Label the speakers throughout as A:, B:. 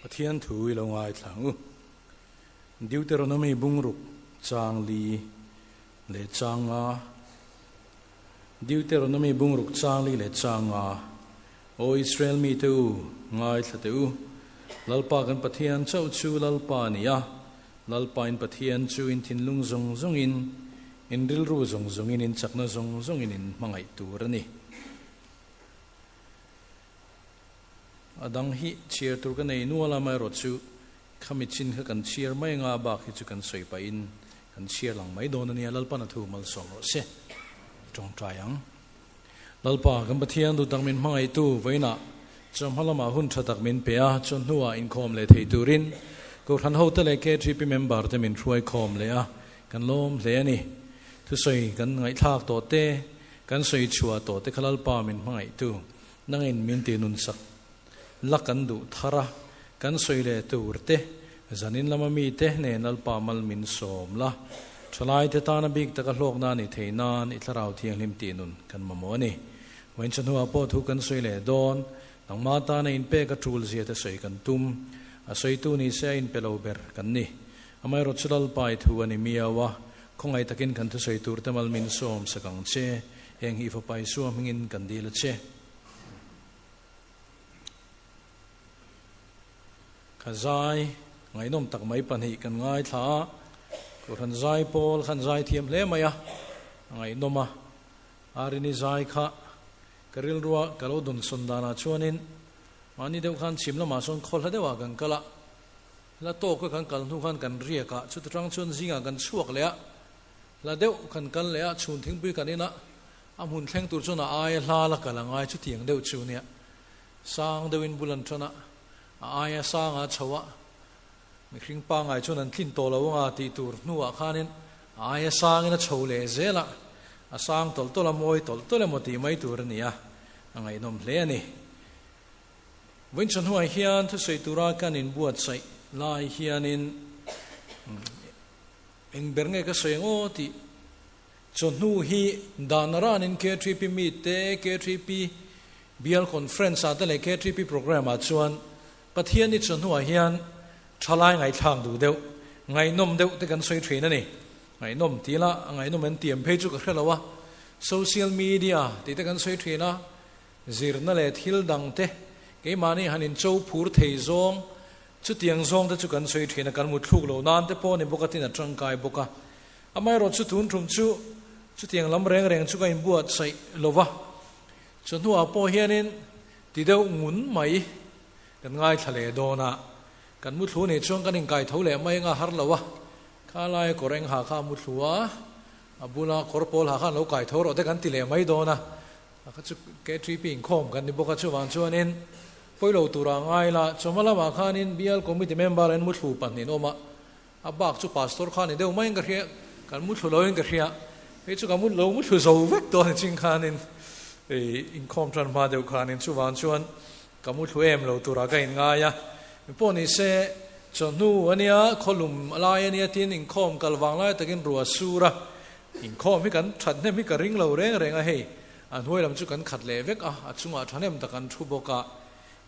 A: Pathian thu i lo ngaithla ang u. Deuteronomy bungruk chang li leh chang nga Deuteronomy bungruk chang li leh chang nga Aw Israel mite u, ngaithla teh u. Lalpa kan Pathian chauh chu Lalpa a ni a, Lalpa in Pathian chu in thinlung zawng zawngin, in rilru zawng zawngin, in chakna zawng zawngin in hmangaih tur a ni. A dang hi chhiar tur ka nei nual a, amaherawh chu khami chin kha kan chhiar mai anga a bak hi chu kan sawi pahin kan chhiar lang mai dawn a nia, Lalpan a thu malsawm rawh se. Tawngtai ang. Lalpa, kan Pathian duh tak min hmangaihtu vawiinah chawhma lamah hun tha tak min pe a, chaw hnuah inkhawm leh thei turin Kohhran hote leh KTP member te min hruai khawm leh a, kan lawm hle a ni. Thusawi kan ngaihthlak tawh te, kan sawi chhuah tawh te kha Lalpa min hmangaihtu nangin min ti nunsak la kan duh thar a, kan sawi leh tur te, zanin lama mite nen Lalpa mal min sawm la, thalaite tana bik taka hlawkna a ni thei nan i thlarau thianghlim tih nun kan mamawh a ni. Vawiin chawhnuah pawh thu kan sawi leh dawn, nangmah tana inpek a tul zia te sawi kan tum, a sawitu ni se a inpe lo ber kan ni. Amaherawhchu chu Lalpa i thu a ni miau a, khawngaih takin kan thusawi tur te mal min sawm sak ang che, heng hi i fapa Isua hmingin kan dil a che. Ka zai ngaihnawm tak mai pahnih kan ngaithla a, Kohhran zai pawl khan zai thiam hle mai a, a ngaihnawm a. Arini zai kha ka rilrua ka lo dawnsawn danah chuanin mahni deuh khan chhim lamah sawn khaw hla deuhah kan kal a, hla tawka kan kal hnu khan kan riak a, chuta tang chuan zingah kan chhuak leh a, hla deuh kan kal leh a, chhun thingpui kan in a, A hmun thleng tur chuan a aia hla la kal a ngai chutiang deuh chu nia. Sang deuhin bul an tan a, a aia sanga a chho a, mihring pangngai chuan an tlin tawh lo anga tih tur hnuah khanin a aia sangin a chho leh zel a, a sang tawlh tawlh a, mawi tawlh tawlh emaw tih mai tur a ni a, a ngaihnawm hle a ni. Vawiin chawhnuah hian thusawi tura kan inbuatsaih lai hianin eng ber nge ka sawi ang aw tih Chawhnu hi dan ranin KTP Meet te, KTP Bial Conference ah te leh KTP Programme ah chuan Pathian ni chawhnuah hian thalai ngaihthlak duh deuh, ngaihnawm deuh te kan sawi thin a ni. Ngaihnawm ti ila a ngaihnawm an tiam phei chu ka hre lo a, social media tih te kan sawi thin a, zirna leh thil dang te keimahni han incho phur thei zawng chutiang zawng te chu kan sawi thin a, kan mutthluk lo nan te pawh a ni bawk a tin a tangkai bawk a. Amaherawh chu tun tum chu chutiang lam reng reng chu ka inbuatsaih lo va, chu hnuah pawh hianin ti deuh ngun mai kan ngaithla leh dawn a, kan muthlu nih chuan kan inkai tho leh mai anga har lo a, kha laia kawr eng ha kha a muthlu a, a bula kawr pawl ha khan lo kai tho rawh te kan ti leh mai dawn a, a kha chu KTP inkhawm kan ni bawk a, chuvang chuanin pawilo tura ngai la, chawhma lamah khanin Bial Committee member in muthlu pahnih an awm a, A bak chu pastor kha ni deuh maiin ka hria, kan mu thlu loin ka hria. Hei chu ka mu lo mu thlu zo vek tawh a ni ching khanin ei inkhawm tan hma deuh khanin chuvang chuan ka mu thlu em lo turah ka inngai a. Mi pawh ni se chawhnu a nia, khawlum a lai a nia tin inkhawm kal vang lai takin ruah sur a, inkhawm hi kan that hnem hi ka ring lo reng reng a hei, a hnuai lam chu kan khat leh vek a, a chungah thahnem tak an thu bawk a,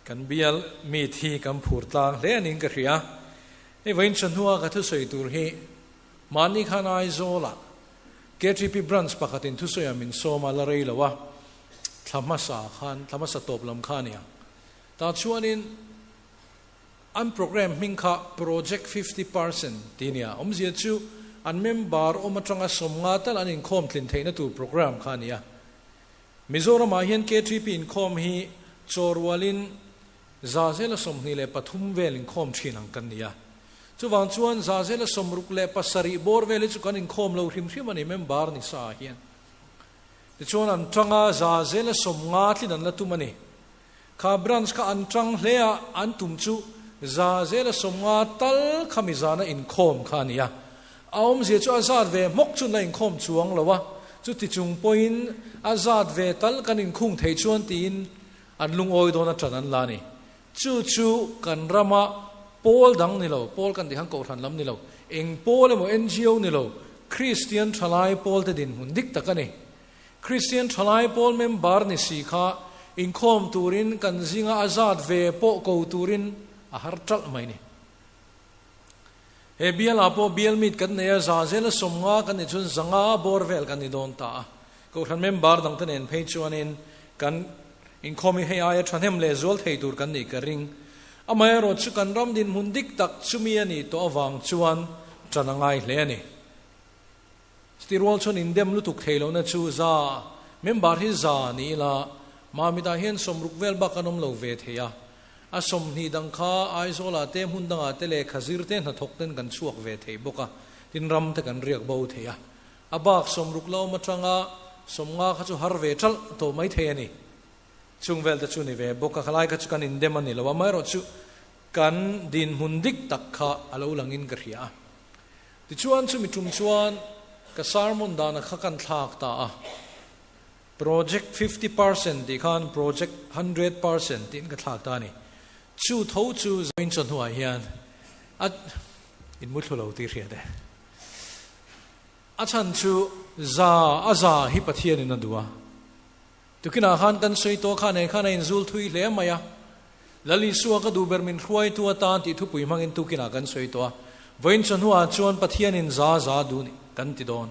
A: kan bial meet hi kan phur tlang hle a niin ka hria. Hei vawiin chawhnua ka thusawi tur hi mahni khan Aizawlah KTP branch pakhatin thusawiah min sawm a la rei lo a, thla hmasa khan, thla hmasa tawp lam kha a ni ang. Tah chuanin an programme hming kha Project 50% tih a ni a, awmzia chu an member awm atanga sawmnga tal an inkhawm tlin theihna tur programme kha a ni a. Mizoramah hian KTP inkhawm hi chaw rualin Zazela 23 vel inkhawm thin ang kan ni a. Chuvang chuan Zazela 67 bawr vel hi chu kan inkhawm lo hrim hrim a ni member ni sa ah hian. Tichuan an tang a, Zazela 50 tlin an la tum a ni. Kha branch kha an tang hle a, an tum chu Zazela 50 tal khami zana inkhawm kha a ni a. A awmzia chu a zat ve hmawk chu an la inkhawm chuang lo a, chuti chung pawhin a zat ve tal kan inkhung theih chuan tiin An lungawi dawn a ṭan an la a ni. Chu chu kan rama pawl dang ni lo, pawl kan tih khan kohhran lam ni lo, eng pawl emaw NGO ni lo, Kristian ṭhalai pawlte dinhmun dik tak a ni. Kristian ṭhalai pawl member ni si kha inkhawm turin kan zinga a zat ve pawh ko turin a har ṭalh mai ni. He bialah pawh bial meet kan nei a, za zela 50 kan nih chuan 500 bawr vel kan ni dawn ta a. Kohhran member dangte nen phei chuanin kan inkhawm hi hei aia thahnem leh zual thei tur kan nih ka ring. Amaherawh chu kan ram dinhmun dik tak chumi a nih tawh avang chuan ṭan a ngai hle a ni. Chutih rual chuan indem lutuk thei lohna chu za member hi za ni ila Mamitah hian 60 vel bak an awm lo ve thei a. A 20 dang kha Aizawlah te hmun dangah te leh Khazir te hnathawk ten kan chhuak ve thei bawk a, tin ram te kan riak bo thei a. A bak 60 la awm atanga 50 kha chu har ve ṭalh tawh mai thei a ni. Chung vel te chu ni ve bawk a, khalai kha chu kan indem a ni lo a, amaherawhchu kan dinhmun dik tak kha a lo langin ka hria a. Tichuan chumi tum chuan ka sermon dana kha kan thlak ta a, Project 50% tih khan Project 100% tiin ka thlak ta a ni. Chu tho chu Zoin chawhnuah hian a inmuthlu lo tih hriat e. A chhan chu za a za hi Pathianin a duh a. Tukinah khan kan sawi tawh khan he khan a inzul thui hle mai a. Lal Isua ka duh ber min hruaitu atan tih thupui hmangin tukinah kan sawi tawh a. Vawiin chawhnuah chuan Pathianin za za duh ni kan ti dawn.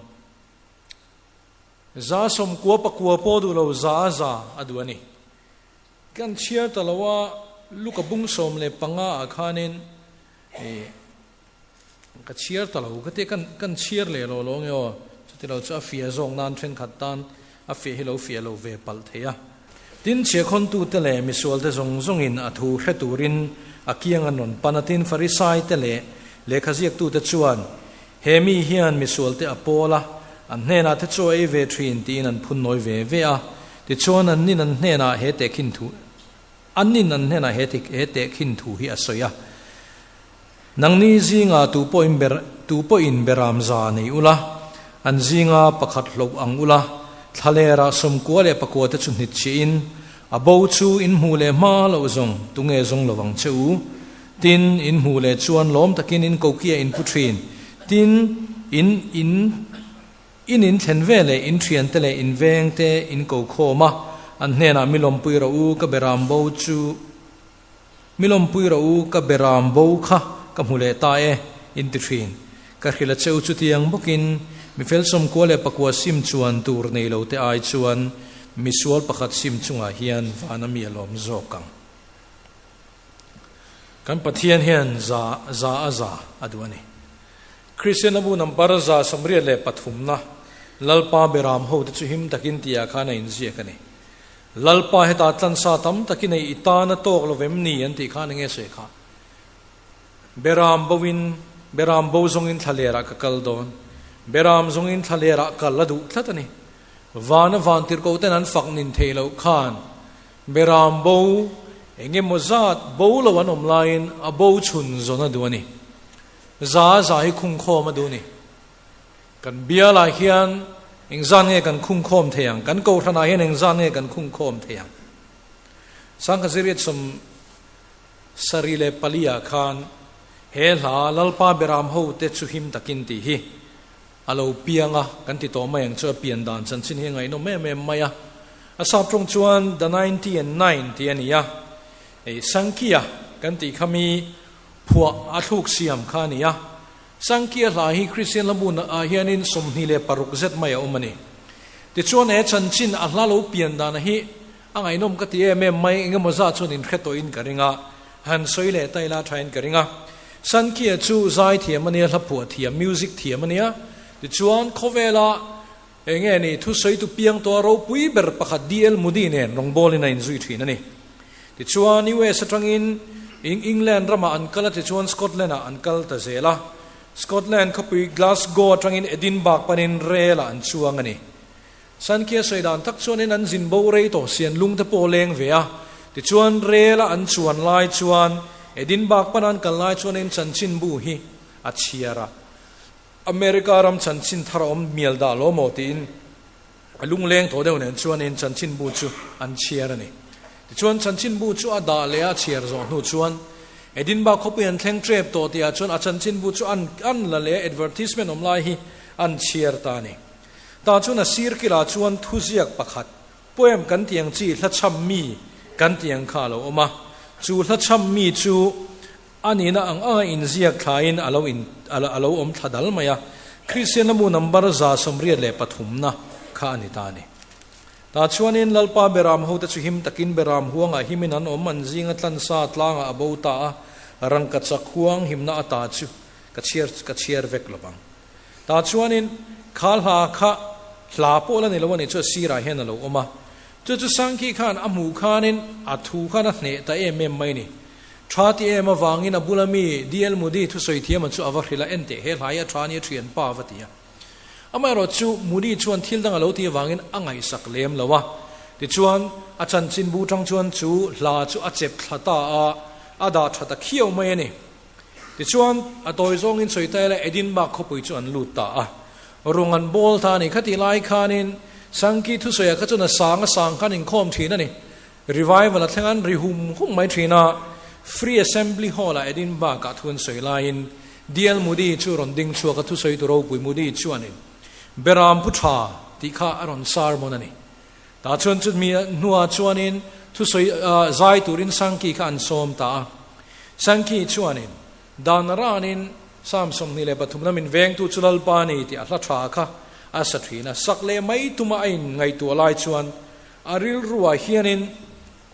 A: Za 99 pawh duh lo za a za a duh a ni. Kan chhiar ta lo a, Luka bung 15 ah khanin ih ka chhiar ta lo ka ti kan kan chhiar leh lo lo nge aw, chuti lo chu a fiah zawk nan thenkhat tan a fiah hi lo fiah lo ve palh thei a. Tin, chhiahkhawntute leh misualte zawng zawngin a thu hre turin a kiang an rawn pan a, tin Farisaite leh lehkha ziaktute chuan, He mi hian misualte a pawl a, an hnenah te chu a ei ve thin tiin an phun nawi ve ve a. Tichuan an nin an hnenah he tehkhin thu an nin an hnenah he he tehkhin thu hi a sawi a, Nangni zinga tu pawhin ber tu pawhin beram za nei ula, an zinga pakhat hloh ang ula, thlalera 99 leh pakua te chu hnit chiahin, a bo chu in hmuh leh hma loh zawng tunge zawng lovang che u? Tin, in hmuh leh chuan lawm takin in kokia in pu thin. Tin, in in in in thlen ve leh in thian te leh in veng te in ko khawm a, an hnenah mi lawmpui rawh u, ka beram bo chu mi lawmpui rawh u, ka beram bo kha ka hmu leh ta e, in ti thin. Ka hrilh a cheu chutiang bawkin mi fel 99 sim chuan tur nei lo te ai chuan misual pakhat sim chungah hian vana mi a lawm zawk ang. Kan Pathian hian za za a za a duh a ni. Kristian a bu number 183 na Lalpa beram ho te chu him takin tih ah khan a inziak a ni. Lalpa hetah tlansa tam takin ei i tan a tawk lo vem ni an tih khan enge sawi kha? Beram bo in beram bo zawngin thlaler ah ka kal dawn. Beram zawngin thlaler ah kal a duh tlat a ni. Vana vantirhkoh ten an fak nin theih loh khan Beram bo eng emaw zat bo lo an awm laiin a bo chhun zawn a duh a ni. Za za hi khungkhawm a duh a ni. Kan bialah hian eng zan nge kan khungkhawm thei ang? Kan kohhranah hian eng zan nge kan khungkhawm thei ang? Sangkaziriat 74 ah khan he hla Lalpa Beram ho te chu him takin tih hi A lo piang a, kan ti tawh mai ang chu a pian dan chanchin hi a ngaihnawm em em mai a. A sap tawng chuan the 90 and 9 tih a ni a, hei Sankia kan tih kha mi phuah a thluk siam kha a ni a. Sankia hla hi Kristian hlabun ah hianin 26 zet mai a awm a ni. Tichuan he chanchin a hla lo pian dan hi a ngaihnawm ka ti em em mai, engemaw zat chuan inhre tawhin ka ring a, han sawi leh ta ila thain ka ring a. Sankia chu zai thiam a nia, hla phuah thiam, music thiam a nia. Tichuan, khawvela eng nge ni thusawitu piang tawha ropui ber pakhat DL Moody nen rawngbawlin a inzui thin a ni. Tichuan, US atangin England ramah an kal a, tichuan Scotland ah an kal ta zel a. Scotland khawpui Glasgow atangin Edinburgh panin rel ah an chuang a ni. Sankia sawi dan tak chuanin an zin bo rei tawh sian lung te pawh leng ve a, tichuan rel a an chuan lai chuan Edinburgh pana an kal lai chuanin chanchinbu hi a chhiar a, America ram chanchin thar a awm mial dah lo maw tiin a lungleng tawh deuh nen chuanin chanchinbu chu an chhiar a ni. Tichuan chanchinbu chu a dah leh a chhiar zawh hnu chuan Edinburgh khawpui an thleng tep tawh tihah chuan a chanchinbu chu an an la leh a, advertisement awm lai hi an chhiar ta a ni. Tah chuan a sir kilah chuan thuziak pakhat, poem kan tih ang chi hla chham mi kan tih ang kha a lo awm a. Chu hla chham mi chu A nihna ang anga inziak thlain a lo in a lo awm thla dal mai a, Kristian lamu number 183 na kha a ni ta a ni. Tah chuanin Lalpa beram hote chu him takin beram huangah himin an awm, an zinga tlansa tlangah a bo ta a, rangkachak huang himna ata chu ka chhiar ka chhiar vek lo vang. Tah chuanin kha hla kha hla pawh la ni lo a nih chu a sirah hian a lo awm a, chu chu Sangki khan a hmuh khanin a thu khan a hneh ta em em mai a ni. Tha ti em avangin a bula mi DL Moody thusawi thiama chu a va hrilh a, Enteh, he hla hi a tha nia thianpa a va ti a. Amaherawh chu Moody chuan thil dang a lo tih avangin a ngaihsak lem lo a. Tichuan, a chanchinbu tang chuan chu hla chu a chep thla ta a, a dah tha ta khiau mai a ni. Tichuan, a tawi zawngin sawi ta ila Edinburgh khawpui chu an lut ta a. Rung an bawl ta a ni. Khatih lai khanin Sankey thusawiah kha chuan a sang a sang khan inkhawm thin a ni. Revival a thleng an ri hum hum mai thin a, Free Assembly Hall-ah Edinburgh-ah thu an sawi laiin DL Moody chu rawn ding chhuak a, thusawitu ropui Moody chuanin Beram pu tha tih kha a rawn sermon a ni. Tah chuan chutmi hnuah chuanin thusawi zai turin Sankey kha an sawm ta a. Sankey chuanin Dan ranin Psalm 23 lamin vengtu chu Lalpa a ni tih a hla tha kha a sa thin a, sak leh mai tuma a inngaihtuah lai chuan A rilruah hianin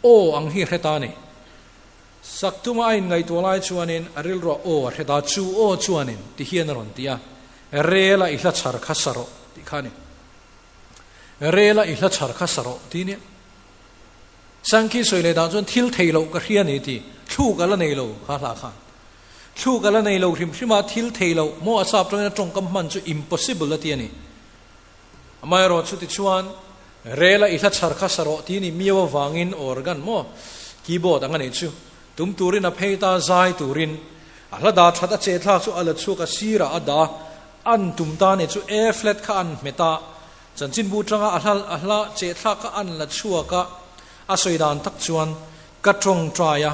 A: aw ang hi a hre ta a ni. Sak tuma a inngaihtuah lai chuanin a rilruah aw a hre ta, chu aw chuanin ti hian a rawn ti a, Rela i hla chhar kha sa rawh tih kha a ni. Rela i hla chhar kha sa rawh ti nia. Sankhi sawi leh dan chuan thil thei loh ka hria ni ti, thluk a la nei lo kha hla khan. Thluk a la nei lo hrim hrim a, thil thei loh maw a sap tangin a tawngkam hman chu impossible a ti a ni. Amaherawh chu tichuan, Rela i hla chhar kha sa rawh ti ni miau avangin organ maw keyboard ang a nih chu tum turin a phei ta zai turin a hla dah that a che thlak chu a la chhuak a sirah a dah an tum ta nih chu A flat kha an hmet a chanchinbu tanga a hla a hla che thlak kha an la chhuak a a sawi dan tak chuan ka tawngtai a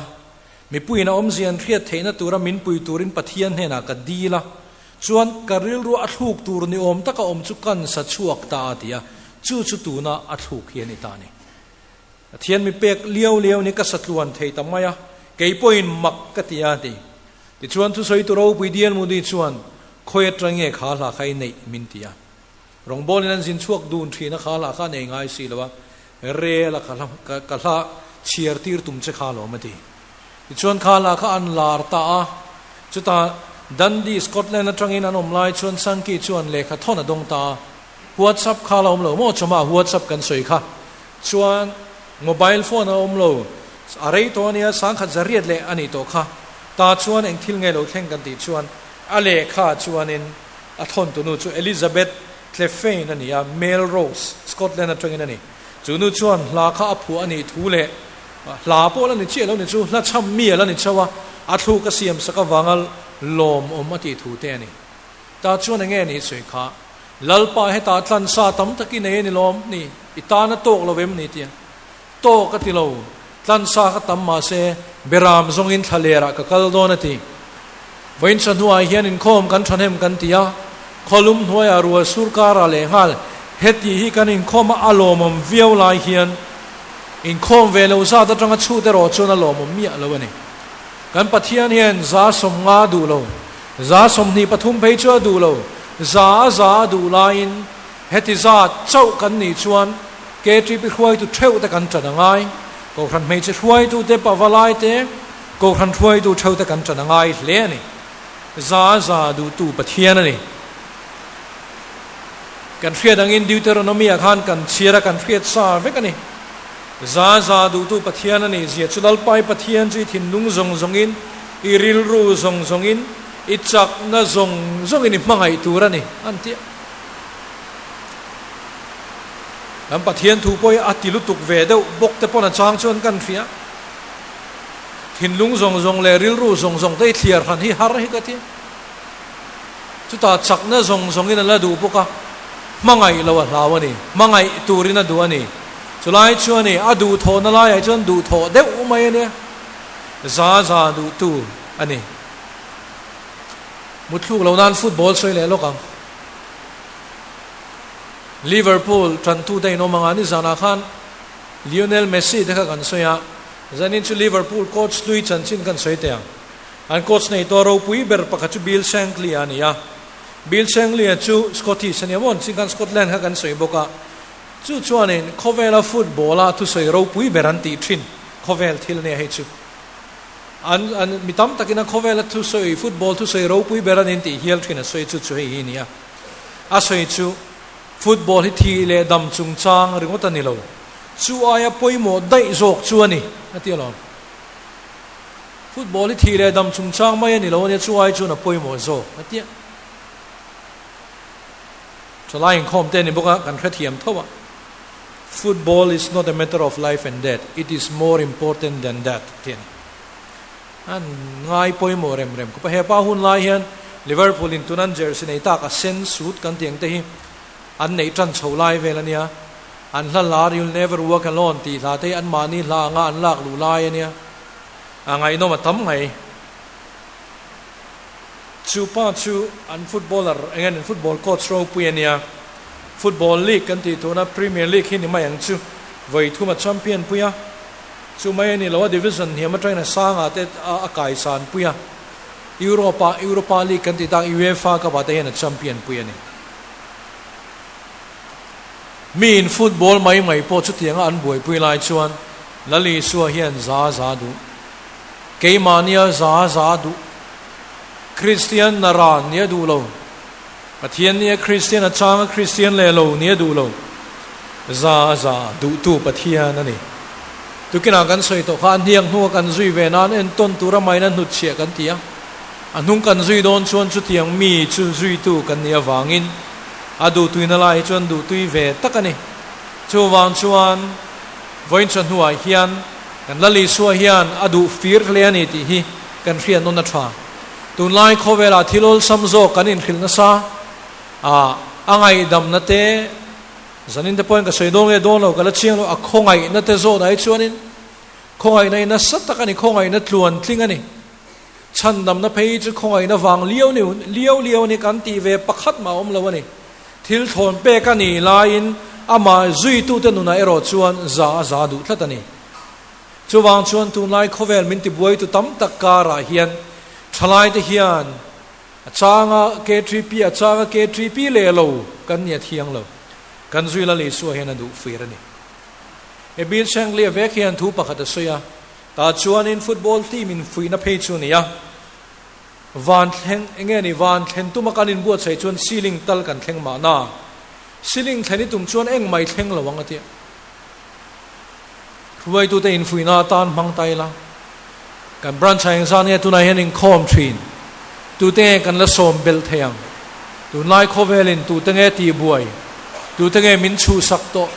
A: mipuiin a awmzia an hriat theihna tura min pui turin Pathian hnenah ka dil a Chuan ka rilru a thluk tur ni awm taka awm chu kan sa chhuak ta a ti a, chu chu tuna a thluk hi a ni ta a ni. Pathian mi pek liau liau ni ka sa tluan thei ta mai a, kei pawhin mak ka ti a ti. Tichuan thusawi tu ropui Dian Moody chuan, Khawi atang nge kha hla kha i neih? min ti a. Rawngbawlin an zin chhuak dun thin a, kha hla kha a nei ngai si lo a, rel a ka hla ka hla chhiar tir tum che kha alawm a ti. Tichuan kha hla kha an lar ta a, chutah Dundee, Scotland atangin an awm lai chuan Sankey chuan lehkha thawn a dawng ta a, WhatsApp kha la awm lo maw chawmah WhatsApp kan sawi kha chuan mobile phone a awm lo, a rei tawh a nia, sangkhat zariat leh a nih tawh kha, ta chuan eng thil nge lo thleng kan tih chuan a lehkha chuanin A thawntunu chu Elizabeth Clephane a ni a, Melrose, Scotland atangin a ni. Chu nu chuan hla kha a phuah a nih thu leh hla pawh la ni chiah lo ni chu hla chham mi a la ni chauh a, a thluk a siam sak avanga lawmawm a tih thu te a ni. Ta chuan enge ni sawi kha, Lalpa hetah tlansa tam tak i nei a ni lawm ni, i tan a tawk lo em ni tia. Tawk a ti lo, tlansa ka tam mahse beram zawngin thlalerah ka kal dawn a ti. Vawiin chawhnuah hian inkhawm kan thahnem kan ti a, khawlum hnuaiah rual sur karah lehnghal heti hi kan inkhawm a, a lawmawm viau lai hian inkhawm ve lo zat atanga chhut erawh chuan a lawmawm miah lo a ni. Kan Pathian hian 150 a duh lo, 23 phei chu a duh lo, za a za a duh laiin heti zat chauh kan nih chuan KTP hruaitu theuh te kan tan a ngai, Kohhran hmeichhe hruaitu te pavalai te Kohhran hruaitu theuh te kan tan a ngai hle a ni. Za za duhtu Pathian a ni. Kan hriat angin Deuteronomy ah khan kan chhiar a kan hriat sa vek a ni. Za za duhtu Pathian a ni zia chu Lalpai Pathian chu i thinlung zawng zawngin, i rilru zawng zawngin, i chakna zawng zawngin i hmangaih tur a ni an ti a. Kan Pathian thu pawh hi a ti lutuk ve deuh bawk te pawn a chang chuan kan hria. Thinlung zawng zawng leh rilru zawng zawng te hi thliar hran hi har hi ka ti. Chutah chakna zawng zawngin a la duh bawk a, hmangaih lo a hlau a ni. Hmangaih turin a duh a ni. Chulai chuan i a duhthawhna laiah chuan duhthawh deuh mai a nia. Za za duhtu a ni. Mutthluk lo nan football sawi leh lawk ang. Liverpool tantute in awm anga nizanah khan Lionel Messi te kha kan sawi a, zanin chu Liverpool coach hlui chanchin kan sawi teh ang. An coach nei tawh ropui ber pakhat chu Bill Shankly a ni a. Bill Shankly a chu Scottish a ni a maw? Chingkhan Scotland kha kan sawi bawk a. Chu chuanin khawvela football a thusawi ropui ber an tih thin khawvel thil nia hei chu. An an mi tam takin a khawvela thusawi football thusawi ropui ber an intih hial thin a sawi chu chu hei hi nia. A sawi chu football hi thih leh dam chungchang ringawt a ni lo. Chu aia pawimawh daih zawk chu a ni a ti alawm. Football hi thih leh dam chungchang mai a ni lo a nia, chu ai chuan a pawimawh zawk a tia. Thalai inkhawm te a ni bawk a, kan hrethiam tho a. Football is not a matter of life and death, it is more important than that tih a ni. An ngai pawimawh rem rem khawp a, hepa hun lai hian Liverpool in tun an jersey nei tak a sen suit kan tih ang te hi an neih tan chho lai vel a nia. An hla lar You'll Never Walk Alone tih hla te hi anmahni hla anga an lak luh lai a nia. A ngaihnawm a tam mai. Chu pa chu an footballer eng an football coach ropui a nia. Football league kan tih tuna Premier League hi ni mai ang chu. Vawi thum a champion pui a. Chu mai a ni lo a division hniam atangin a sangah te a kaisan pui a. Europe ah Europa League kan tih tak UEFA Cup ah te hian a champion pui a ni. Mi in football mai mai pawh chutianga an buaipui lai chuan Lal Isua hian za za duh. Keimahnia za za duh. Kristian naran nia duh lo. Pathian nia Kristian a changa Kristian leh lo nia duh lo. Za za duhtu Pathian a ni. Tukinah kan sawi tawh kha a hniak hnunga kan zui ve nan entawn tura maina hnutchhiah kan ti a. A hnung kan zui dawn chuan chutiang mi chu zuitu kan nih avangin a duhtuina lai hi chuan duhtui ve tak a ni. Chuvang chuan vawiin chawhnuah hian kan Lal Isua hian a duh fir hle a ni tih hi kan hriat nawn a tha. Tunlai khawvelah thil awlsam zawk kan inhrilh nasa a, a ngaihdamna te, zanin te pawhin ka sawi dawn nge dawn lo ka la chiang lo, a khawngaihna te zawt ai chuanin khawngaihna hi nasa tak a ni, khawngaihna tluan tling a ni. Chhandamna phei chu khawngaihna vang liau liau liau a ni kan tih ve pakhat mah a awm lo a ni. Thil thlawn pek a nih laiin amah zuitute nunah erawh chuan za a za duh tlat a ni. Chuvang chuan tunlai khawvel min tibuaitu tam tak karah hian thalaite hian a changa KTP a changa KTP leh lo kan ni a thiang lo. Kan zui Lal Isua hian a duh fir a ni. He Bill Shankly a vek hian thu pakhat a sawi a. Tah chuanin football team in fuihna phei chu a ni a, van thleng enge ni van thlen tuma kan inbuatsaih chuan ceiling tal kan thleng mahna, ceiling thlen i tum chuan eng mai thleng lo ang a ti a. Hruaitute infuihna atan hmang ta ila, kan branch ah engzah nge tunah hian inkhawm thin, tute nge kan la sawm belh thei ang, tunlai khawvelin tute nge tihbuai, tute nge min chhuhsak tawh,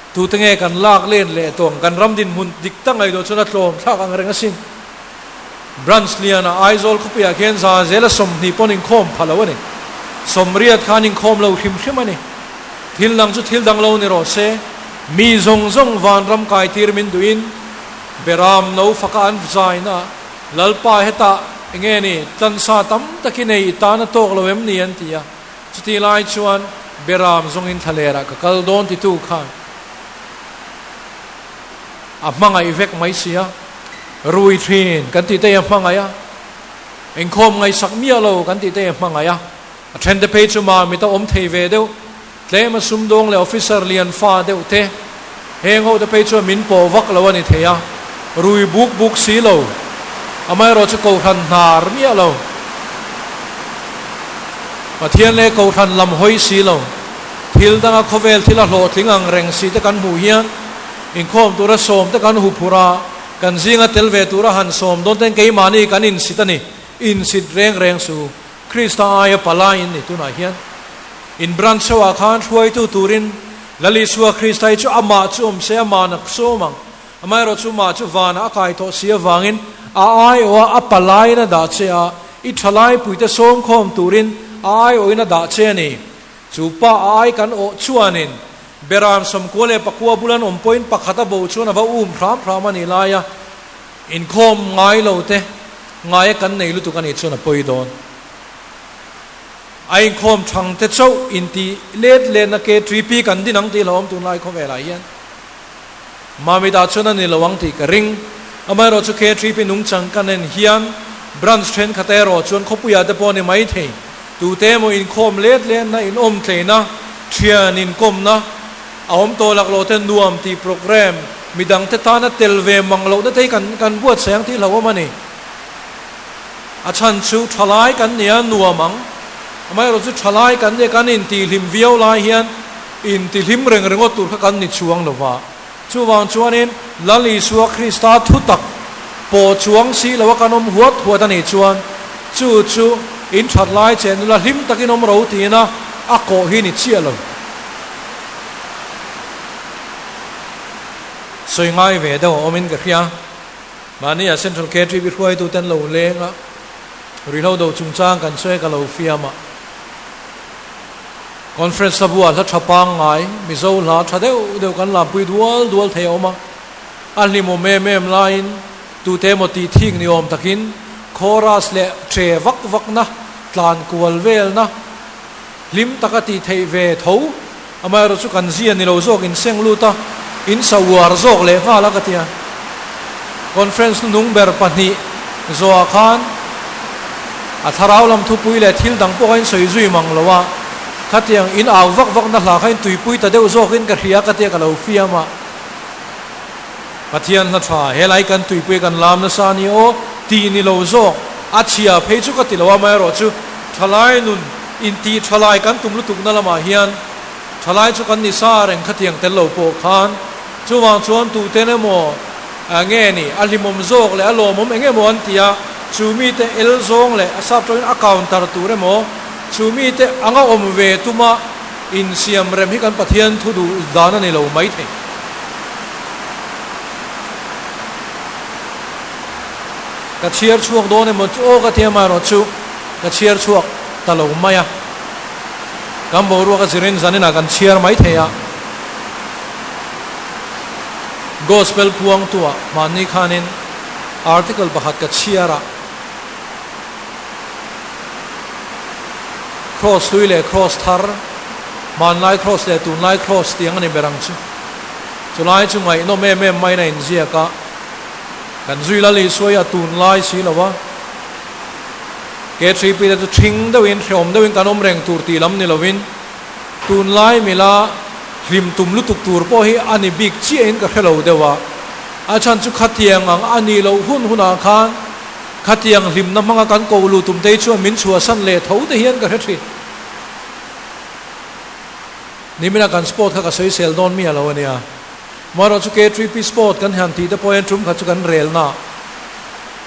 A: Tute nge kan lak len leh tawng kan ram dinhmun dik tak ngaihtuah chuan a tlawm thlak ang reng asin. Branch liana Aizawl khawpuiah khian za zela 20 pawn inkhawm pha lo a ni. 80 khan inkhawm lo hrim hrim a ni. Thil dang chu thil dang lo ni rawh se, mi zawng zawng vanram kai tir min duhin Beram no faka an zaina Lalpa hetah enge ni tlansa tam takin ei i tan a tawk lo em ni an ti a. Chutih lai chuan Beram zawngin thlalerah ka kal dawn titu khan a hmangaih vek mai si a, rui thin kan tih te hi a hmangaih a, inkhawm ngaihsak miah lo kan tih te hi a hmangaih a, a thente phei chu mamit a awm thei ve deuh, tlem a sumdawng leh officer lian fa deuh te, heng ho te phei chuan min pawh vak lo a ni thei a, rui buk buk si lo, amaherawhchu kohhran hnar miah lo. Pathian leh Kohhran lam hawi si lo, thil danga khawvel thil a hlawhtling ang reng si te kan hmuh hian inkhawm tura sawm te kan hu phur a, kan zinga tel ve tura han sawm dawn ten keimahni kan insit a ni, insit reng reng su. Krista aia palai in ni tunah hian in branch ho ah khan hruaitu turin Lal Isua Krista hi chu amah chu awm se amah nak sawm ang, Amaherawhchu mah chu vanah a kai tawh si avangin a aiawha a palaiin a dah che a, i thalai puite sawmkhawm turin a aiawhin a dah che a ni. Chu pa a ai kan awh chuanin Beram 99 bulan awm pawhin pakhat a bo chuan a va um hram hram a nih laia inkhawm ngai lo te ngaia kan nei lutuk a nih chuan a pawi dawn. A inkhawm thang te chauh intih let letna KTP kan din ang tih hlauhawm tunlai khawvelah hian. Mamit ah chuan a ni lo ang tih ka ring. Amaherawhchu KTP nungchang kan en hian Branch thenkhat erawh chuan khawpuiah te pawh a ni maithei. Tute emaw inkhawm let letna, inawm tleina, thian inkawmna a awm tawh lak loh te nuam tih programme midangte tana tel ve mang lohna te hi kan kan buatsaih ang tih hlauhawm a ni. A chhan chu thalai kan nia nuam ang. Amaherawh chu thalai kan nia kan intihhlim viau lai hian intihhlim reng ringawt tur kha kan ni chuang lo va. Chuvang chuanin Lal Isua Krista thutak pawh chuang si loa kan awm huat huat a nih chuan chu chu in that lai che nula hlim takin awm ro tiin a a kawh hi ni chiah lo. Sawi ngai ve deuh a awmin ka hria. Mahnia Central KTV hruaituten lo leng a, ruihhlo do chungchang kan sawi ka lo fiam a. Conference hla buah hla tha pangngai, Mizo hla tha deuh deuh kan lampui dual dual thei a awm a. A hlimawm em em laiin tute emaw tih thik ni awm takin chorus leh tre vak vakna, tlan kual velna hlim taka tih theih ve tho. Amaherawhchu chu kan zia ni lo zawk in seng lut a, in sa uar zawk leh nghal a ka ti a. Conference hnunung ber pahnih zawhah khan a thlarau lam thupui leh thil dang pawh kha in sawi zui mang lo a, khatiang in au vak vak na hla kha in tuipui ta deuh zawkin ka hria ka tia ka lo fiam a. Pathian hla tha, helai kan tuipui kan lam nasa a ni aw tih ni lo zawk, a chhia phei chu ka ti lo a, amaherawhchu thalai nun Intih thalai kan tum lutukna lamah hian thalai chu kan ni sa reng khatiang tel lo pawh khan chuvang chuan tuten emaw nge ni a hlimawm zawk leh a lawmawm eng emaw an ti a, chu mite el zawng leh a sap tawngin a counter tur emaw chu mite anga awm ve tuma insiam rem hi kan Pathian thu duh dan a ni lo maithei. Ka chhiar chhuak dawn emaw chu aw ka ti amaherawhchu. Ka chhiar chhuak ta lo mai a, kan boruak a zirin zaninah kan chhiar mai thei a. Gospel puangtuah hmanni khanin article pakhat ka chhiar a, Cross hlui leh Cross thar, hmanlai Cross leh tunlai Cross tiang a ni ber ang chu. Chulai chu ngaihnawm em em maiin a inziak a, kan zui lal Isua hi a tunlai si lo a. K3P te chu ṭhing deuhin, hrehawm deuhin kan awm reng tur tih lam ni lovin, tunlai mila hlim tum lutuk tur pawh hi a ni bik chiahin ka hre lo deuh a. A chhan chu khatiang ang a nih loh hun hunah khan khatiang hlimna hmanga kan koh luh tum te hi chuan min chhuahsan leh tho te hian ka hre ṭhin. Nimina kan sport kha ka sawisel dawn miah lo a nia. Amaherawhchu chu K3P sport kan han tih te pawh hian ṭum khat chu kan relna.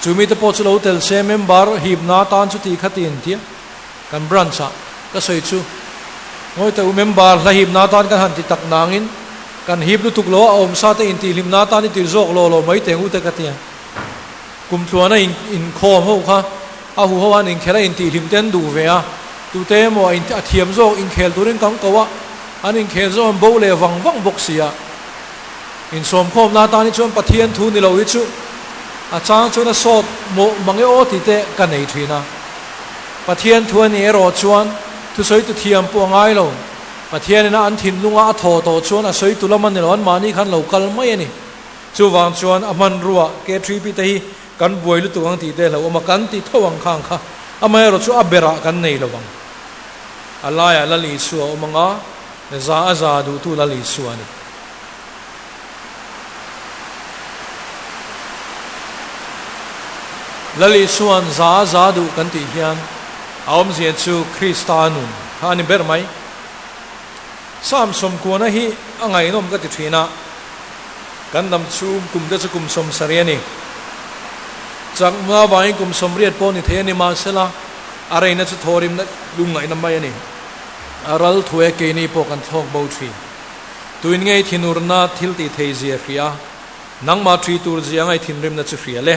A: Chu mite pawh chu lo tel se member hipna atan chu tih kha ti in tia kan branch ah ka sawi chu ngawi teh u member hla hipna atan kan han ti tak nangin kan hip lutuk lo a awm sa te intihhlimna atan i tir zawk lo lo mai teh ngu te ka tia kum tluana in inkhawm ho kha a hu ho an inkhel a intihhlim te an duh ve a tute emaw a a thiam zawk inkhel turin kan ko a an inkhel zawk an bo leh vang vang bawk si a. Insawmkhawmna atan hi chuan Pathian thu ni lo hi chu a chang chuan a sawt mawh mang e aw tih te ka nei thin a. Pathian thu a nih erawh chuan thusawitu thiam pawh a ngai lo. Pathianin a an thinlunga a thaw tawh chuan a sawitu lam a ni lo, anmahni khan lo kal mai a ni. Chuvang chuan a hmanrua K3P te hi kan buai lutuk ang tih te hlauhawm a, kan ti tho ang khang kha amaherawh chu a berah kan nei lo ang. A laiah Lal Isua a awm ang a, za a za duhtu Lal Isua a ni. Lal Isua'n za a za duh kan tih hian a awmzia chu Krista nun kha a ni ber mai. Psalm sawmkuana hi a ngaihnawm ka ti thin a, kan dam chhung kum te chu kum sawmsarih a ni. Chakma avangin kum sawmriat pawh ni thei a ni mahsela a reina chu thawhrimna lungngaihna mai a ni. A ral thu e keini pawh kan thlawk bo thin. Tuin ngei thinurna thil tih thei zia hria, nangmah ṭhi tur zia ngai thinrimna chu hria le,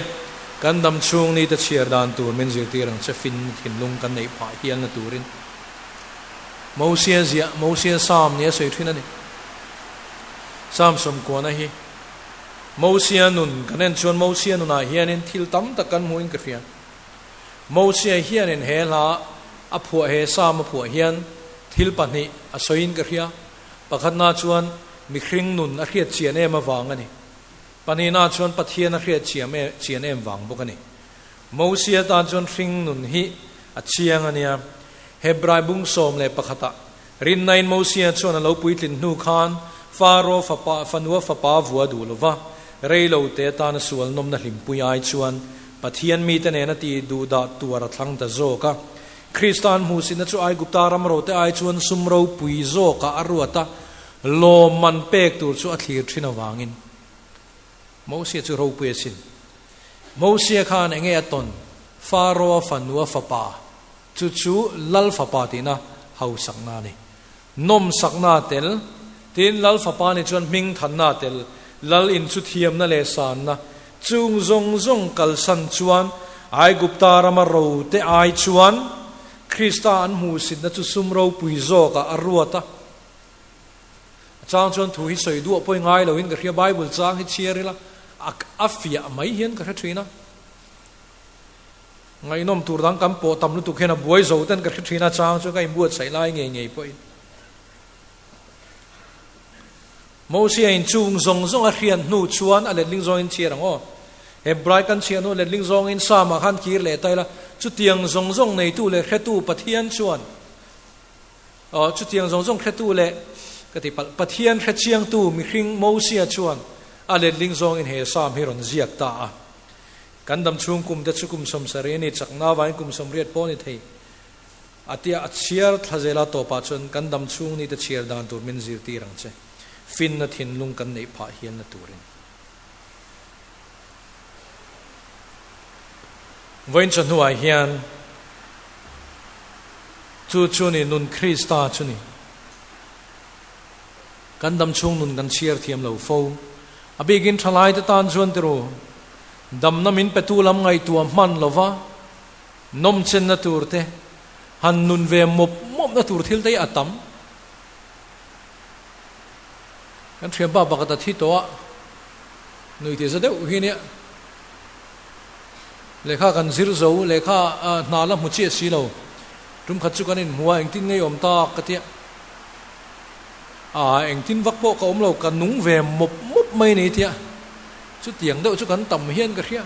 A: kan dam chhung ni te chhiar dan tur min zirtir ang che fin thinlung kan neih phah hialna turin. Mosia ziah, Mosia Psalm nia sawi ṭhin a ni. Psalm sawmkuana hi Mosia nun kan en chuan Mosia nunah hianin thil tam tak kan hmuhin ka hria. Mosia hianin he hla a phuah he Psalm a phuah hian thil pahnih a sawiin ka hria. Pakhatna chuan mihring nun a hriat chian em avang a ni. Pahnihna chuan Pathian a hriat chiam chian em vang bawk a ni. Mosia tan chuan hring nun hi a chiang a nia. Hebrai bung 11 ah rinnain Mosia chuan a lo puitlin hnu khan Faro fapa fanua fapa vua duh lova reilo te atana sual nawmna hlimpui ai chuan Pathian mite nena ti duhdah tuar a thlang ta zawk a. Krista an hmuhsitna chu Aigupta ram rote ai chuan sum ropui zawkah a ruat a, lawmman pek tur chu a thlir thin avangin Mosia chu ropui a sin. Mosia khan enge a tawn? Faro-a fanua fapa, chu chu Lal fapa tihna hausakna a ni. Nawmsakna a tel, tin Lal fapa ni chuan hmingthanna a tel, Lal in chu thiamna leh sanna, chung zawng zawng kalsan chuan Aigupta rama rote ai chuan Krista an hmuhsitna chu sum ropui zawkah a ruat a. A chang chuan thu hi sawi duah pawhin ngai loin ka hria, Bible chang hi chhiar ila a fiah mai hian ka hre thin a. Ngaihnawm tur dang kan pawh tam lutuk hian a buai zo ten ka hre thin a, chang chuan ka inbuatsaih lai ngei ngei pawhin. Mosia in chung zawng zawng a hriat hnu chuan a letling zawngin chhiar ang aw. Hebrai kan chhiah hnu letling zawngin Psalm-ah khan kir leh ta ila, chutiang zawng zawng neitu leh hretu Pathian chuan Aw, chutiang zawng zawng hretu leh ka ti palh, Pathian hrechiangtu mihring Mosia chuan a letling zawngin he Psalm hi rawn ziak ta a. Kan dam chhung kum te chu kum 70 a ni, chakna vangin kum 80 pawh a ni thei. A tia a chhiar thla zela tawpah chuan kan dam chhung ni te chhiar dan tur min zirtir ang che, finna thinlung kan neih phah hialna turin. Vawiin chawhnuah hian chu chu ni nun Krista chu ni. Kan dam chhung nun kan chhiar thiam lo fo. A bikin thalaite tan chuan tiru, damna min petu lam ngaihtuah hman lova nawmchenna tur te, han nun ve mawp mawpna tur thil te hi a tam. Kan thianpa pakhat a thi tawh a, nui ti za deuh hi nia. Lehkha kan zir zo, lehkha hna la hmu chiah si lo. Tum khat chu kan inhmu a, engtin ngei awm tak ka tia. A, engtin vak pawh ka awm lo, ka nung ve mawp mawp mai ni tia. Chutiang deuh chu kan tam hian ka hria.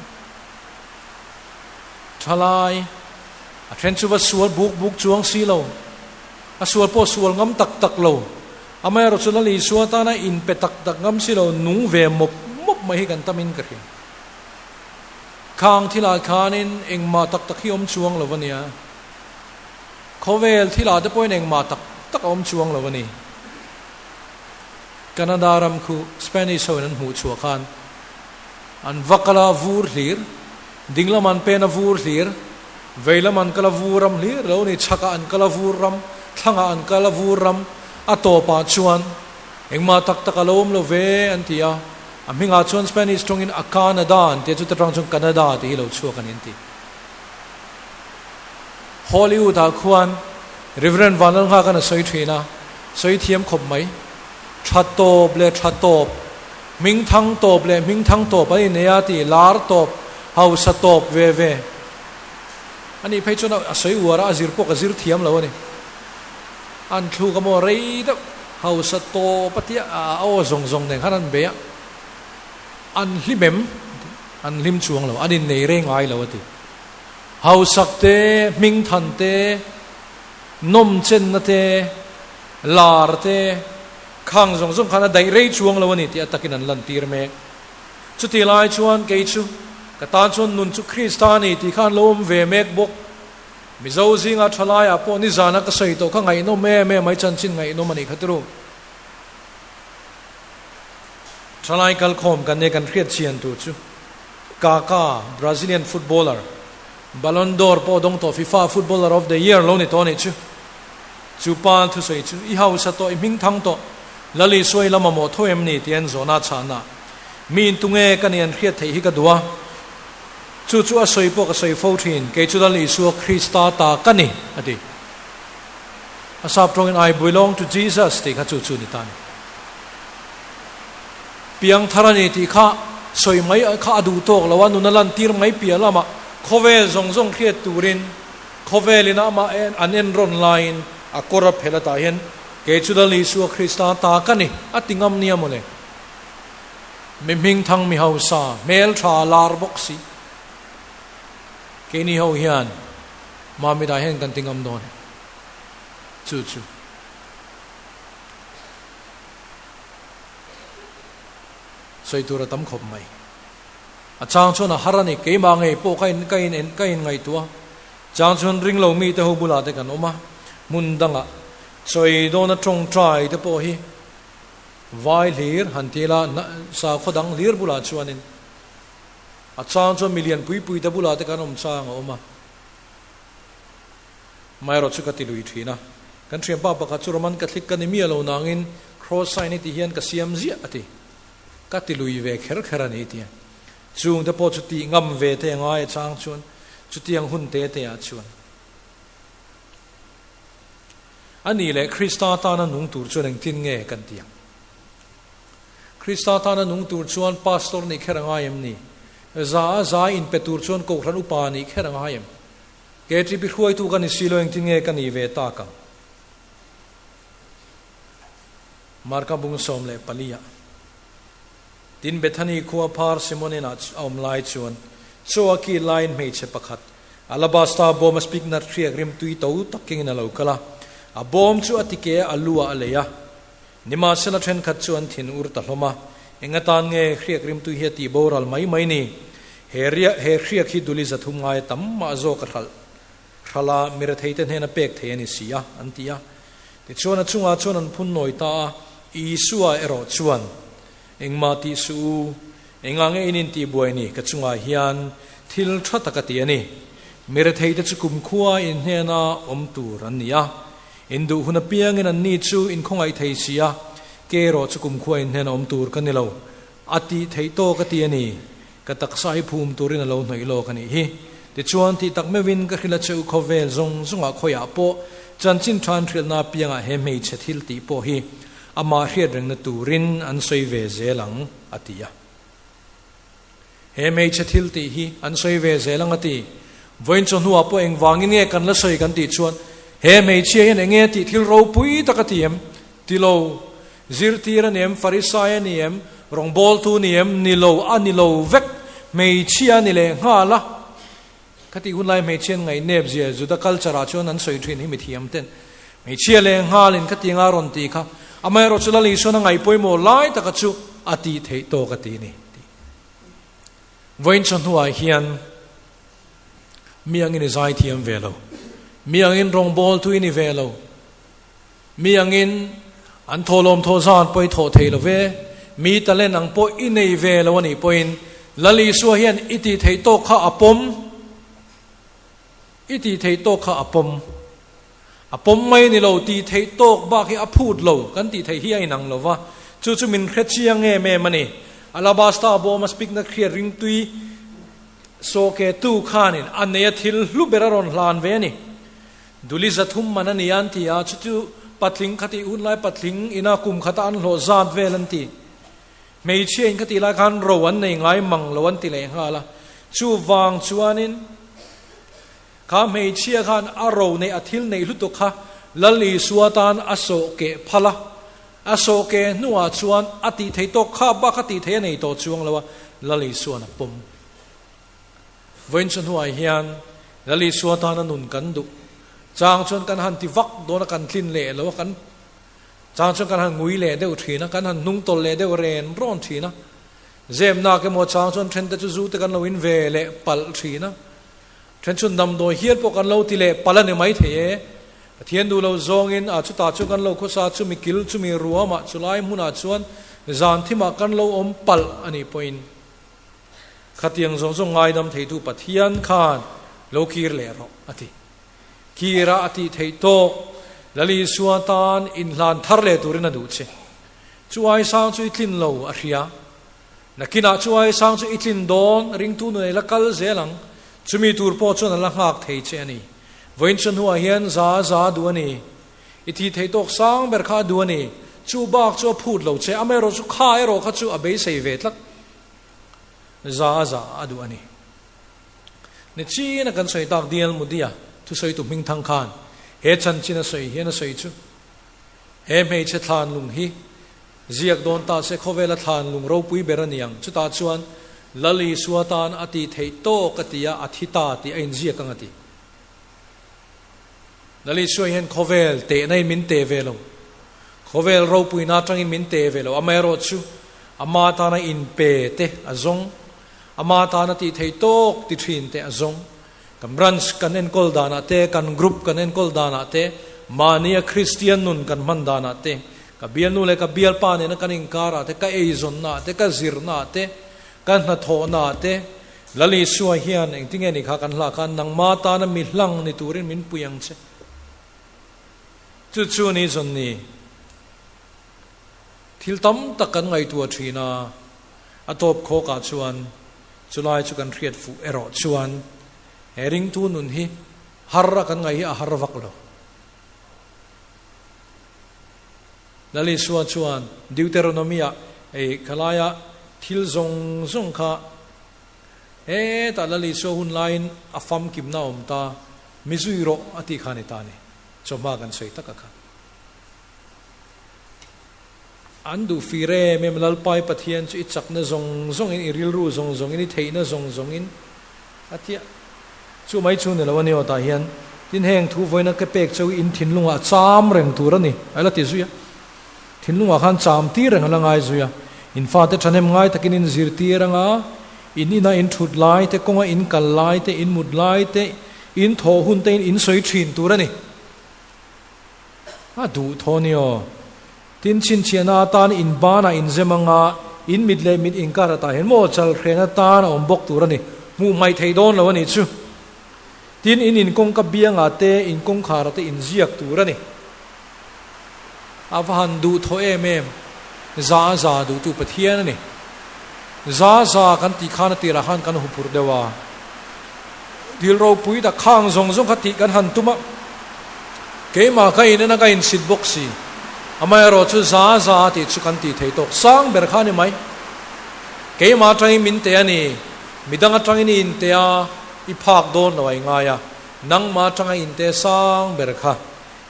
A: Thalai, a then chu va sual buk buk chuang si lo. A sual pawh sual ngam tak tak lo. Amaherawh chu Lal Isua tana inpe tak tak ngam si lo, nung ve mawp mawp mai hi kan tamin ka hria. Khang thilah khanin engmah tak tak hi awm chuang lo a nia. Khawvel thilah te pawhin engmah tak tak a awm chuang lo a ni. Canada ram khu Spanish hoin an hmuh chhuah khan an va kal a vur hlir, dinglam an pen a vur hlir, veilam an kal a vur ram hlir lo ni, chhakah an kal a vur ram, thlangah an kal a vur ram, a tawpah chuan engmah tak tak a lo awm lo ve an ti a. A hmingah chuan Spanish tawngin a Canada an tia, chuta tang chuan Canada tih hi lo chhuak a ni an ti. Hollywood-ah khuan Reverend Vanlalnghaka'n a sawi thin a, sawi thiam khawp mai. Tha tawp leh tha tawp, hming thang tawp leh hming thang tawp an innei a ti, lar tawp, hausa tawp ve ve. A nih phei chuan a sawi uar a, a zir pawh ka zir thiam lo a ni. An thluk a maw rei deuh hausa tawp a tia a aw zawng zawng nen khan an bei a, an hlim em? An hlim chuang lo, an innei rei ngai lo a ti. Hausak te, hmingthan te, nawmchenna te, lar te, khang zawng zawng khan a daih rei chuang lo a ni tih a takin an lantir mek. Chuti lai chuan kei chu ka tan chuan nun chu Krista a ni tih kha an lo awm ve mek bawk. Mizo zinga tha laiah pawh nizana ka sawi tawh kha ngaihnawm em em mai chanchin ngaihnawm a nih kha turu. Thalai kalkhawm kan nia kan hriat chian tur chu Kaka, Brazilian footballer, Ballon d'Or pawh dawng tawh FIFA Footballer of the Year lo ni tawh a nih chu. Chu pa thusawi chu i hausa tawh i hming thang tawh Lal Isua i la mamawh tho em ni tih an zawhna a chhahna mi intunge ka nih an hriat theih hi ka duh a. Chu chu a sawi pawh ka sawi fo thin, kei chu Lal Isua Krista ta ka ni, a ti. A sap tawngin I belong to Jesus tih kha chu chu ni ta a ni. Piangthar a ni tih kha sawi mai kha a duh tawk lo a, nun a lantir mai piah lamah khawvel zawng zawng hriat turin khawvelin amah an enrawn laiin a kawr a phelh atah hian kei chu Lal Isua Krista ta ka ni, a ti ngam nia mawle. Mi hmingthang mi hausa, hmeltha lar bawk si. Keini ho hian Mamit ah hian kan ti ngam dawn em? Chu chu. Sawi tur a tam khawp mai. A chang chuan a har a ni, keimah ngei pawh ka in ka in en ka in ngaihtuah. Chang chuan ring lo mite ho bulah te kan awm a, hmun dangah chawi dawna tawngtai te pawh hi vai hlir han ti ila sakhaw dang hlir bulah chuanin a chang chuan milian pui pui te bulah te kan awm chang a awm a. Amaherawh chu ka ti lui thin a, kan thianpa pakhat chu Roman Catholic ka ni miah lo nangin cross sign hi ti hian ka siam ziah a ti. Ka ti lui ve kher kher a ni tia. Chung te pawh chu tih ngam ve te ngai a chang chuan chutiang hun te te ah chuan a nih leh Krista tana nung tur chuan engtin nge kan ti ang? Krista tana nung tur chuan pastor nih kher a ngai em ni? Za a za inpe tur chuan kohhran upa nih kher a ngai em? KTP hruaitu ka ni si lo engtin nge ka nih ve tak ang? Marka bung 14 ah Tin, Bethany khua phar Simon inah a awm lai chuan chaw a kil laiin hmeichhe pakhat, alabasta bawm a spiknat hriak rim tui to tak kengin a lo kal a. A bawm chu a tike a, a lu ah a lei a. Nimahsela thenkhat chu an thin ur ta hlawm a, Eng atan nge hriak rim tui hi a tih boral mai mai ni? He riah, he hriak hi duli 300 ngai tam mah zawk a hralh hralh a, mi retheite hnena pek thei a ni si a, an ti a. Tichuan a chungah chuan an phun nawi ta a, Isua erawh chuan, Engmah tih suh u, engah nge in intih buai ni, ka chungah hian thil tha tak a ti a ni. Mi retheite chu kumkhua in hnena awm tur an ni a, in duh hun apiangin an ni chu in khawngaih thei si a, ke erawh chu kumkhua in hnena awm tur ka ni lo, a tih theih tawk a ti a ni. Ka taksa hi phum turin a lo hnawih lawk a nih hi. Tichuan, tih tak meuhin ka hrilh a che u khawvel zawng zawngah khawiah pawh chanchin tha an hrilhna apiangah he hmeichhe thil tih pawh hi amah hriat rengna turin an sawi ve zel ang, a ti a. He hmeichhe thil tih hi an sawi ve zel ang a ti. Vawiin chawhnuah pawh engvangin nge kan la sawi kan tih chuan he hmeichhia hian enge tih thil ropui tak a ti em? Ti lo. Zirtir a ni em? Farisai a ni em? Rawngbawltu ni em? Ni lo, a ni lo vek. Hmeichhia a ni leh nghal a. Ka tih hun lai hmeichhia an ngaihnep zia Juda culture ah chuan an sawi thin hi mithiam ten. Hmeichhia leh nghalin ka ti anga rawn ti kha. Amaherawh chu Lal Isuan a ngaih pawimawh lai taka chu a tih theih tawk a ti ni. Vawiin chawhnuah hian mi angin i zaithiam ve lo. Mi angin rawngbawltu i ni ve lo. Mi angin an thawhlawm thaw zan pawh i thawh thei lo ve, mi talent ang pawh i nei ve lo a nih pawhin Lal Isua hian i tih theih tawk kha a pawm, i tih theih tawk kha a pawm. A pawm mai ni lo, tih theih tawk bak hi a phut lo, kan tih theih hi a inang lo va, chu chu min hre chiang em em a ni. Alabasta bawma spikna hriat ringtui sawhketu khanin a neia thil hlu ber a rawn hlan ve a ni. Duli 300 man a ni an ti a, chu chu patling kha tih hun lai patling ina kum khata an hlawh zat vel an ti. Hmeichhia in kha tih lai khan ro an nei ngai mang lo an ti leh nghal a, chuvang chuanin kha hmeichhia khan a ro neih a thil neih lutuk kha Lal Isua tan a sawh keh phal a, a sawh keh hnuah chuan a tih theih tawk kha bak a tih theih a nei tawh chuang lo a, Lal Isua'n a pawm. Vawiin chu hnuai hian Lal Isua tana nun kan duh chang chuan kan han ti vak dawn a, kan tlin leh lo a, kan chang chuan kan han ngui leh deuh thin a, kan han hnung tawlh leh deuh ren rawn thin a, zemnak emaw chang chuan then te chu zu te kan lo in ve leh palh thin a, then chuan damdawi hial pawh kan lo ti leh palh a ni mai thei e. Pathian duh lo zawngin a chutah chu kan lo khawsa chumi kil chumi ruamah chulai hmunah chuan zan thimah kan lo awm palh a nih pawhin, Khatiang zawng zawng ngaidam theitu Pathian khan lo kir leh rawh, a ti. Kira a tih theih tawk, Lal Isua tan inhlan thar leh turin a duh che. Chu ai sang chu i tlin lo, a hria. Nakinah chu ai sang chu i tlin dawn, ringtu nun ei la kal zel ang. Chumi tur pawh chuan a la nghak thei che a ni. Vawiin chu hnuah hian za za duh a ni. I thih theih tawk sang ber kha a duh a ni. Chu bak chu a phut lo che, amaherawh chu kha erawh kha chu a beisei ve tlat. Za a za a duh a ni. Ni chin a kan sawi tak Dial Mudia thusawitu hmingthang khan he chanchin a sawi hian a sawi chu he hmeichhe thlan lung hi ziak dawn ta se khawvela thlan lung ropui ber a ni ang. Chutah chuan Lal Isua tan a tih theih tawk a ti a, a thi ta tih a inziak ang a ti. Lal Isua hian khawvel tehna in min teh ve lo. Khawvel ropuina atangin min teh ve lo. Amaherawhchu, ama tana inpe te a zawng, ama tana tih theih tawk ti thin te a zawng. Kan branch kan enkawl danah te, kan group kan enkawl danah te, mahnia Kristian nun kan hman danah te, ka bialnu leh ka bialpa nena kan inkarah te, ka eizawnnaah te, ka zirnaah te, ka hnathawhnaah te, Lal Isua hian engtinge ni kha kan hlah khan nangma tana mi hlang ni turin min pui ang che. Chu chu ni zawn ni. Thil tam tak kan ngaihtuah thin a, a tawp khawkah chuan chulai chu kan hriat fuh erawh chuan he ringtu nun hi har a kan ngaih hi a har vak lo. Lal Isua chuan Deuteronomy-ah ei khalaia thil zawng zawng kha hetah Lal Isua hun laiin a famkimna a awm ta, mi zui rawh a tih kha a ni ta a ni. Chawhma kan sawi taka kha. An duh fir em em, Lalpai Pathian chu i chakna zawng zawngin, i rilru zawng zawngin, i theihna zawng zawngin a ti a. Chu mai chu ni lo a ni aw tah hian tin heng thu vawiina ke pek cheu in thinlungah cham reng tur a ni a la ti zui a. Thinlungah khan cham tir reng a la ngai zui a. In fate thahnem ngai takin in zirtir anga in ina in thut lai te, kawnga in kal lai te, in mut lai te, in thawh hun te in in sawi thin tur a ni. A duh thaw ni aw. Tin chhinchhiahna atan in banah in zem anga in mit leh mit inkar atah hian maw chal hren atan a awm bawk tur a ni. Hmuh hmaih theih dawn lo a nih chu. Tin in inkawngka biangah te in kawngkhar te in ziak tur a ni. A va han duh thaw em em. Za a za duhtu Pathian a ni. Za za kan tih khan a tirah khan kan huphurh deuh a. Dil ropui tak khang zawng zawng kha tih kan han tum a, keimah ka in en a ka insit bawk si. Amaherawh chu za za tih chu kan tih theih tawk sang ber kha a ni mai. Keimah atangin min teh a ni, midang atangin i inteh a, i phak dawn lo a i ngai a, nangmah atanga inteh sang ber kha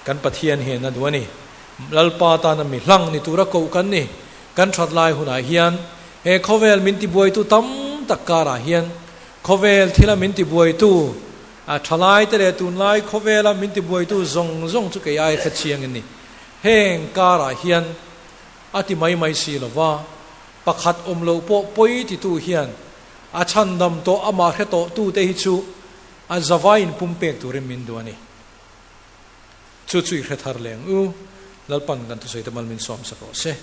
A: kan Pathian hian a duh a ni. Lalpa tana mi hlang ni tura koh kan ni. Kan that lai hunah hian he khawvel min tibuaitu tam tak karah hian Khawvel thila min tibuaitu, a thalaite leh tunlai khawvela min tibuaitu zawng zawng chu kei ai hre chiang in ni. Heng karah hian a ti mai mai si lova, pakhat awm loh pawh pawi titu hian a chhandam tawh amah hre tawh tute hi chu a zavai in pumpek turin min duh a ni. Chu chu i hre thar leng u, Lalpan kan thusawi te mal min sawm sak rawh se.